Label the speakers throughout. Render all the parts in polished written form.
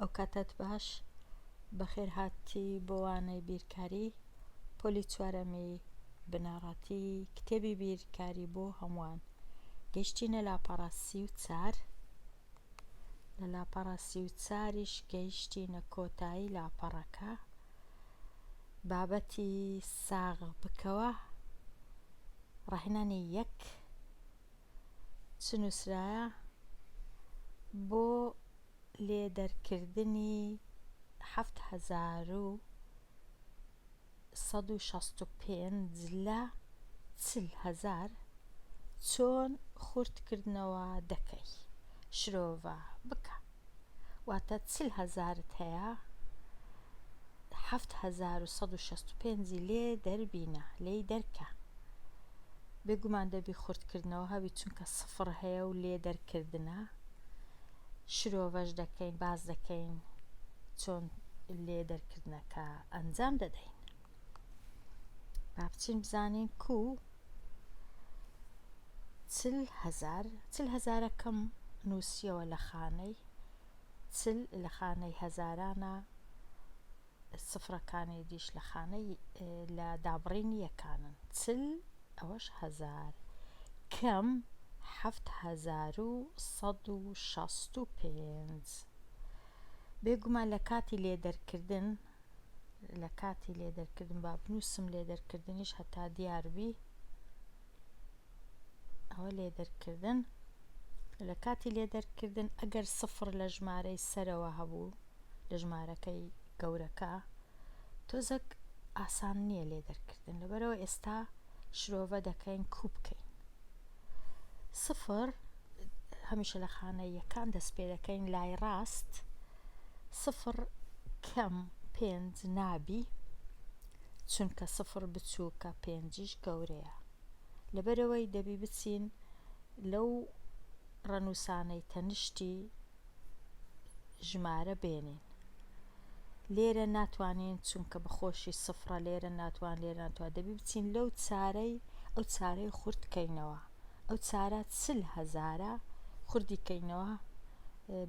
Speaker 1: ئەوکاتەت باش بەخێرهاتی بۆ وانەی بیرکاری پۆلی چوارەمی بنەڕەتی کتێبی بیرکاری بۆ هەمووان گەیشتینە لاپەڕە 34 لە لاپەڕە 34یش گەیشتینە کۆتایی لاپەڕەکە بابەتی ساغ بکەوە ڕاهێنانی یەک چ نووسرایە بۆ لێ دەرکردنی 7165 لە 40 هەزار چۆن خورد کردنەوە دەکەی شرۆڤە بکە واتە 40 هەزارت هەیە 7165 ی لێ دەربینە لێی دەرکە بێگومان دەبی خوردکردنەوە هەبی چونکە سفڕ هەیە و لێ دەرکردنە شرۆڤەش دەکەین باس دەکەین چۆن لێ دەرکردنەکە ئەنجام دەدەین با بچین بزانین کو 40 هەزار 40 هەزارەکەم نووسیەوە لە خانەی 40 لە خانەی هەزارانە سفرەکانی دیش لە خانەی لە دابڕینی یەکانن 40 ئەوەش هەزار کەم 7165 بێگومان لە کاتی لێدەرکردن لە کاتی لێدەرکردن با بنووسم لێدەرکردنیش هەتا دیار بی ئەوە لێدەرکردن لە کاتی لێدەرکردن ئەگەر سفر لە ژمارەی سەرەوە هەبوو لە ژمارەکەی گەورەکە تۆزەک ئاسان نییە لێ دەرکردن لەبەرەوە ئێستا شرۆڤە دەکەین کو بکەین سفر هەمیشە لە خانە یەکان دەست پێ دەکەین لای ڕاست سفر کەم پێنج نابی چونکە سفر بچووکە پێنجیش گەورەیە لەبەرەوەی دەبی بچین لەو ڕەنووسانەی تەنشتی ژمارە بێنین لێرە ناتوانین چونکە بەخۆشی سفرە لێرە ناتوان لێرە ناتوان دەبی بچین لەو چارەی ئەو چارەی خورد کەینەوە ئەو چارە 40 هەزارە خوردی کەینەوە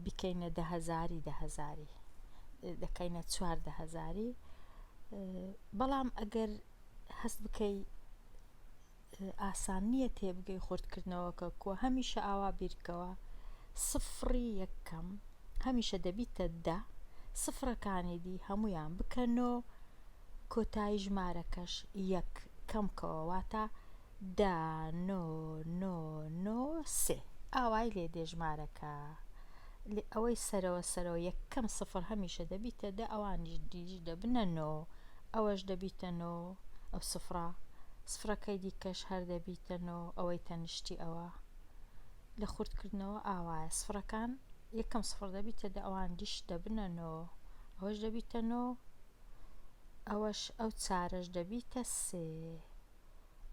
Speaker 1: بیکەینە دە هەزاری دە هەزاری دەکەینە چوار دە هەزاری بەڵام ئەگەر هەست بکەی ئاسان نییە تێبگەی خوردکردنەوەکە کوە هەمیشە ئاوا بیرکەوە سفڕی یەکەم هەمیشە دەبیتە دە سفرەکانی دی هەموویان بکە نۆ کۆتایی ژمارەکەش یەک کەم کەوە واتە دە نۆ نۆ نۆ سێ ئاوای لێ دێ ژمارەکە ئەوەی سەرەوە سەرەوە یەکەم سفر هەمیشە دەبیتە دە ئەوانیش دیش دەبنە نۆ ئەوەش دەبیتە نۆ ئەو سفرە سفرەکەی دیکەش هەر دەبیتە نۆ ئەوەی تەنیشتی ئەوە لە خوردکردنەوە ئاوایە سفرەکان یەکەم سفر دەبیتە دە ئەوان دیش دەبنە نۆ ئەوەش دەبیتە نۆ ئەوەش ئەو چارەش دەبیتە سێ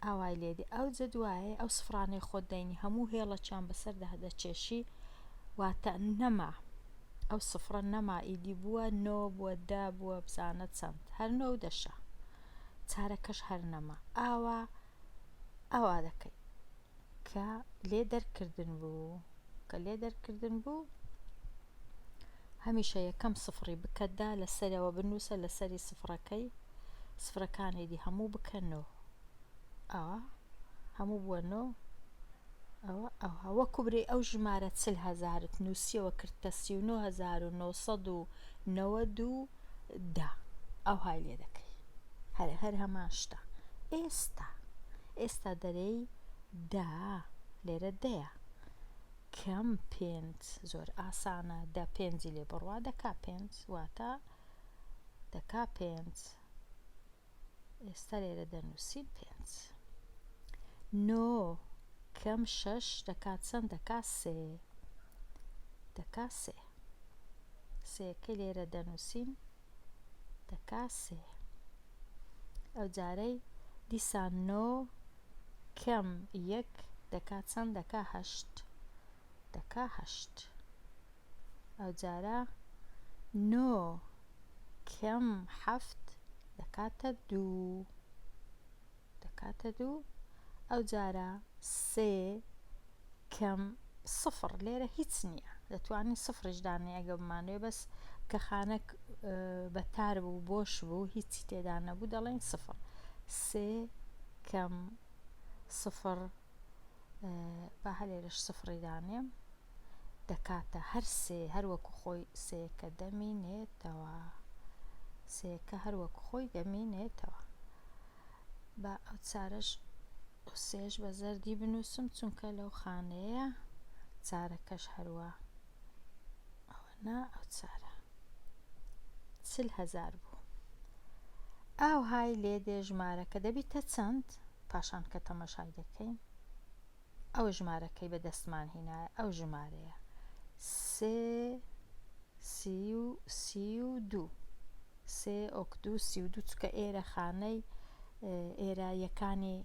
Speaker 1: ئاوای لێدێ ئەوجە دوایێ ئەو سفرانەی خۆت دەینی هەموو هێڵەکیان بەسەردا دەکێشی واتە نەما ئەو سفرە نەما ئیدی بووە نۆ بووە دە بووە بزانە چەند هەر نۆ و دەشە چارەکەش هەر نەما ئاوا ئاوا دەکەی کە لێ دەرکردن بوو کە لێ دەرکردن بوو هەمیشە یەکەم سفڕی بکە دە لەسەرەوە بنووسە لەسەری سفڕەکەی سفرەکانی دی هەموو بکە نۆ ئەوە هەموو بووە نۆ ئەوە ئەوها وەکو برێ ئەو ژمارە 40 هەزارت نووسیەوە کردتە 39990 ئەوهای لێ دەکەی هەر هەر هەمان شتە ئێستا ئێستا دەرێی دە لێرە دەیە کەم پێنج زۆر ئاسانە دە پێنجی لێ بڕوا دەکا پێنج واتە دەکا پێنج ئێستا لێرە دەنووسین پێنج نۆ کەم شەش دەکا چەند دەکا سێ دەکا سێ سێەکەی لێرە دەنووسین دەکا سێ ئەو جارەی دیسان نۆ کەم یەک دەکا چەند دەکا هەشت دەکا هەشت ئەو جارە نۆ کەم حەفت دەکاتە دوو دەکاتە دوو ئەو جارە سێ کەم سفر لێرە هیچ نییە. دەتوانین سفریش دانێین ئەگە بمانەوێ بەس کە خانەک بەتار بوو بۆش بوو هیچی تێدا نەبوو دەڵێین سفر سێ کەم سفر با هەلێرەش سفری دانێم دەکاتە هەر سێ هەر وەکو خۆی سێکە دەمینێتەوە سێکە هەر وەکو خۆی دەمینێتەوە با ئەو چارەش سێش بە زەردی بنووسم چونکە لەو خانەیە چارەکەش هەروە ئەوە نا ئەو چارە 40 هەزار بوو ئاوهای لێ دێ ژمارەکە دەبیتە چەند پاشان کە تەمەشای دەکەین ئەو ژمارەکەی بە دەستمان هینایە ئەو ژمارەیە سێ 32 سێ ئۆک دوو 32 چکە ئێرە خانەی ئێرە یەکانی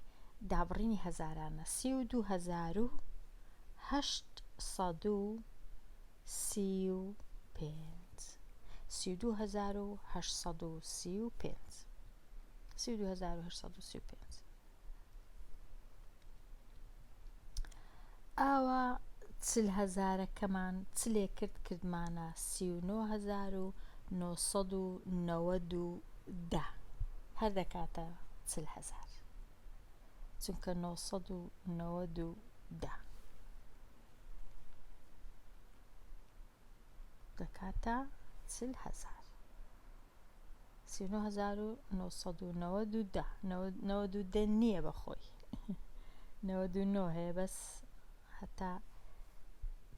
Speaker 1: دابڕینی هەزارانە 32835 32835 32835 ئاوا 40 هەزارەکەمان چلێ کرد کردمانە 39990 هەر دەکاتە 40 هەزار چونکە 990 دەکاتە 40 هەزار 39990 90 نییە بە خۆی 99 هەیە بەس هەتا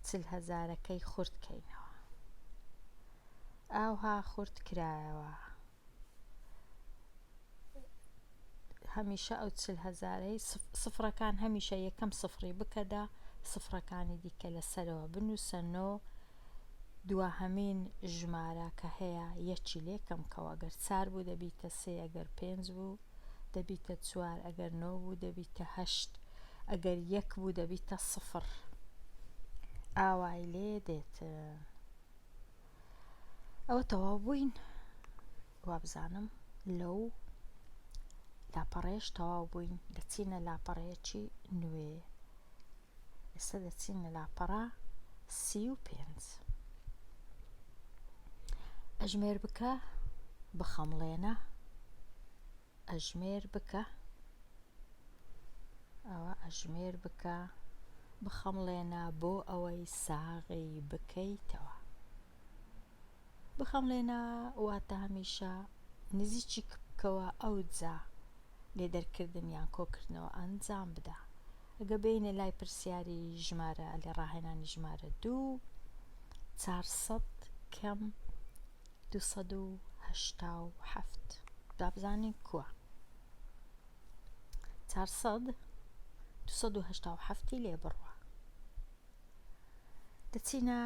Speaker 1: 40 هەزارەکەی خورد کەینەوە ئاوها خورد کرایەوە هەمیشە ئەو 40 هەزارەی سفرەکان هەمیشە یەکەم سفری بکەدا سفرەکانی دیکە لەسەرەوە بنووسە نۆ دواهەمین ژمارە کە هەیە یەکی لێ کەم کەوە گەر چار بوو دەبیتە سێ ئەگەر پێنج بوو دەبیتە چوار ئەگەر نۆ بوو دەبیتە هەشت ئەگەر یەک بوو دەبیتە سفر ئاوای لێ دێتن ئەوە تەواو بووین وابزانم لەو لاپەڕێش تەواو بووین دەچینە لاپەڕەیەکی نوێ ئێستا دەچینە لاپەڕە 35 ئەژمێر بکە بخەمڵێنە ئەژمێر بکە ئەوە ئەژمێر بکە بخەمڵێنە بۆ ئەوەی ساغی بکەیتەوە بخەمڵێنە واتە هەمیشە نزیکی بکەوە ئەوجا لێ دەرکردن یان کۆکردنەوە ئەنجام بدە ئەگە بێینە لای پرسیاری ژمارە لێ ڕاهێنانی ژمارە دوو 400 کەم 287 با بزانین کووە 400 287 لێ بڕوە دەچینە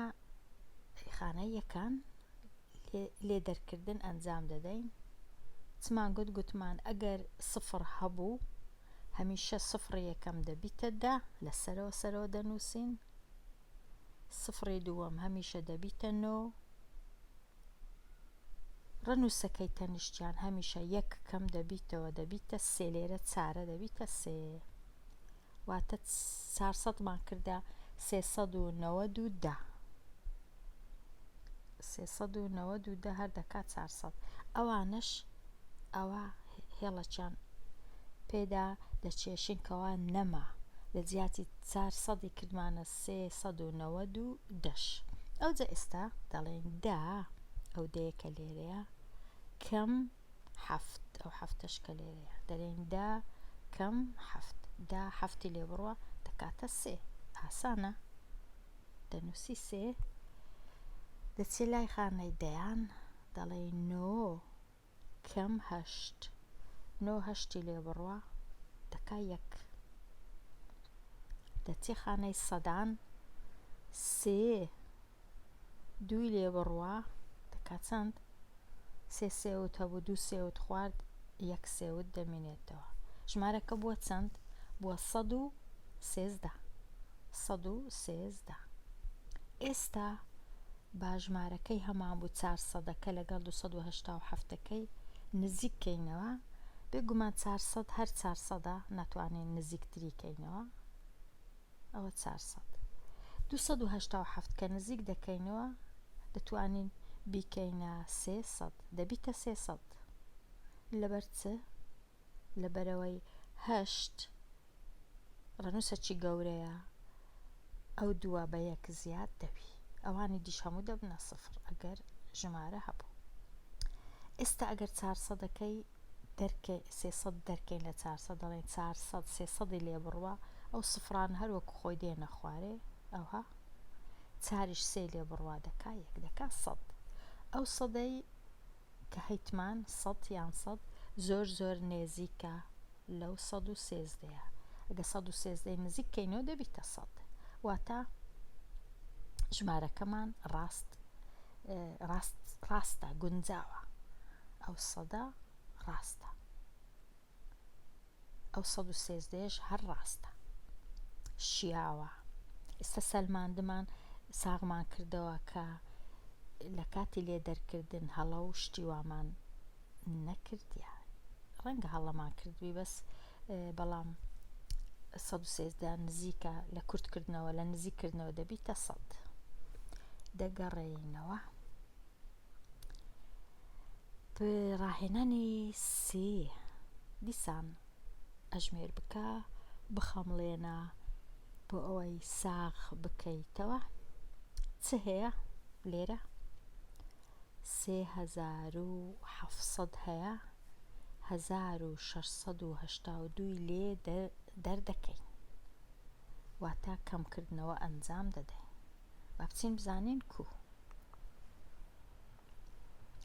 Speaker 1: خانەی یەکان لێ دەرکردن ئەنجام دەدەین چمان گوت گوتمان ئەگەر سفر هەبوو هەمیشە سفری یەکەم دەبیتە دە لە سەرەوە سەرەوە دەنووسین سفری دووەم هەمیشە دەبیتە نۆ ڕەنووسەکەی تەنیشتیان هەمیشە یەک کەم دەبیتەوە دەبیتە سێ لێرە چارە دەبیتە سێ واتە چارسەدمان کردە 390 390 هەر دەکات 400 ئەوانەش ئەوە هێڵەکیان پێدا دەچێشین کەوا نەما لە جیاتی چار سەدی کردمانە 390 ئەوجا ئێستا دەڵێن دە ئەو دەیە کە لێرەیە کەم حەفت ئەو حەفتەش کە لێرەیە دەرێن دە کەم حەفت دە حەفتی لێ بڕوە دەکاتە سێ ئاسانە دەنووسی سێ دەچێ لای خانەی دەیان دەڵێ نۆ کەم هەشت نۆ هەشتی لێ بڕوە دەکا یەک دەچێ خانەی سەدان سێ دووی لێ بڕوا دەکا چەند؟ سێ سێوت هەبوو دوو سێوت خوارد یەک سێوت دەمینێتەوە ژمارەکە بووە چەند؟ بووە 113 113 ئێستا با ژمارەکەی هەمان بوو چار سەدەکە لەگەڵ 287ەکەی نزیک کەینەوە بێگومان 400 هەر 400 ناتوانین نزیکتری کەینەوە ئەوە 400. 287 کە نزیک دەکەینەوە دەتوانین بیکەینە 300 دەبیتە 300 لەبەر چ؟ لەبەرئەوەی هەشت ڕەنووسەکی گەورەیە ئەو دووە بە یەک زیاد دەبی ئەوانی دیش هەموو دەبنە سفر ئەگەر ژمارە هەبوو ئێستا ئەگەر چارسەدەکەی دەرکەی سێسەد دەرکەین لە چارسەد دەڵێن چارسەد سێسەدی لێ بڕوا ئەو سفران هەر وەکو خۆی دێنە خوارێ ئەوها چاریش سێ لێ بڕوا دەکا یەک دەکا سەد ئەو سەدەی کە هەیتمان سەت یان سەت زۆر زۆر نێزیکە لەو سەد و سێزدەیە ئەگە سەد و سێزدەی نزیک کەینەوە دەبیتە سەت واتە ژمارەکەمان ڕاست ڕاست ڕاستە گونجاوە ئەو سەدە ڕاستە. ئەو سەد و سێزدەیەش هەر ڕاستە شیاوە ئێستا سەلماندمان ساغمان کردەوە کە لە کاتی لێ دەرکردن هەڵە و شتی وامان نەکردیا ڕەنگە هەڵەمان کردبی بەس بەڵام 113 نزیکە لە کورتکردنەوە لە نزیککردنەوە دەبیتە سەد دەگەڕێینەوە ڕاهێنانی سێ دیسان ئەژمێر بکە بخەمڵێنە بۆ ئەوەی ساغ بکەیتەوە چ هەیە لێرە 3700 هەیە 1682 لێ دەردەکەین واتە کەمکردنەوە ئەنجام دەدەین با بچین بزانین کو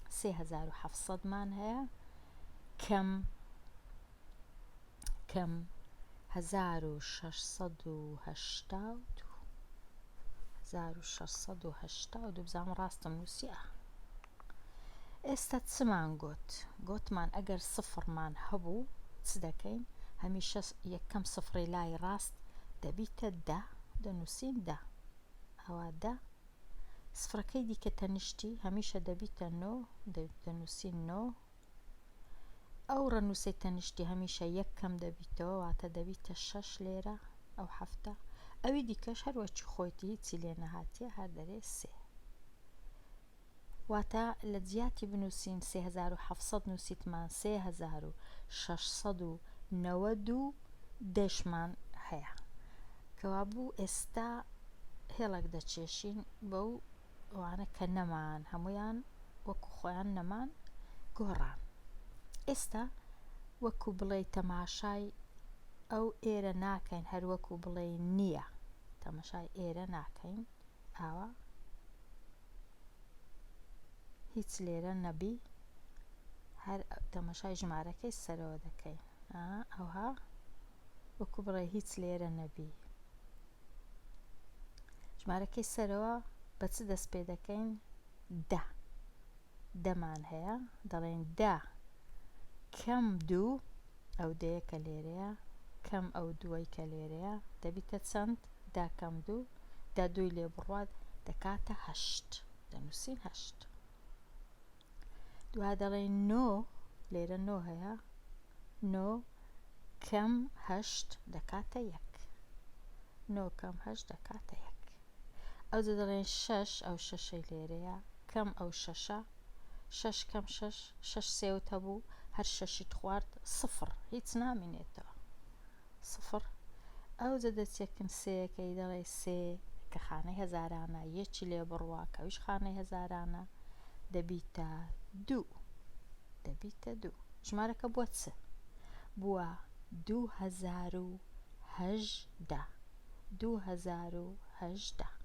Speaker 1: 3700 مان هەیە کەم کەم 1682 1682 بزانم ڕاستم نووسیا ئێستا چمان گوت گوتمان ئەگەر سفرمان هەبوو چ دەکەین هەمیشە یەکەم سفری لای ڕاست دەبیتە دە دەنووسین دە ئەوە دە سفرەکەی دیکە تەنیشتی هەمیشە دەبیتە نۆ دەنووسین نۆ ئەو ڕەنووسەی تەنیشتی هەمیشە یەک کەم دەبیتەوە واتە دەبیتە شەش لێرە ئەو هەفتە ئەوی دیکەش هەر وەکی خۆیتی هیچی لێ نەهاتیە هەر دەرێ سێ واتە لە جیاتی بنووسین 3700 نووسیتمان 3690 دەشمان هەیە کەوابوو ئێستا هێڵێک دەکێشین بەو ئەوانە کە نەمان هەموویان وەکو خۆیان نەمان گۆڕان ئێستا وەکو بڵێی تەماشای ئەو ئێرە ناکەین هەر وەکو بڵێی نییە تەماشای ئێرە ناکەین ئاوا هیچ لێرە نەبی هەر تەماشای ژمارەکەی سەرەوە دەکەین ئەوها وەکو بڵێ هیچ لێرە نەبی ژمارەکەی سەرەوە بە چ دەست پێ دەکەین دە دەمان هەیە دەڵێن دە کەم دوو ئەو دەیە کە لێرەیە کەم ئەو دووەی کە لێرەیە دەبیتە چەند دا کەم دوو دا دووی لێ بڕوات دەکاتە هەشت دەنووسین هەشت دوا دەڵێین نۆ لێرە نۆ هەیە نۆ کەم هەشت دەکاتە یەک نۆ کەم هەشت دەکاتە یەک ئەوجە دەڵێن شەش ئەو شەشەی لێرەیە کەم ئەو شەشە شەش کەم شەش شەش سێوت هەبوو هەر شەشیت خوارد سفر هیچ نامینێتەوە سفر ئەوجە دەچێکن سێیەکەی دەڵێ سێ کە خانەی هەزارانە یەکی لێ بڕوا کە ئەویش خانەی هەزارانە دەبیتە دوو دەبیتە دوو ژمارەکە بووە چ بووە 2018 2018.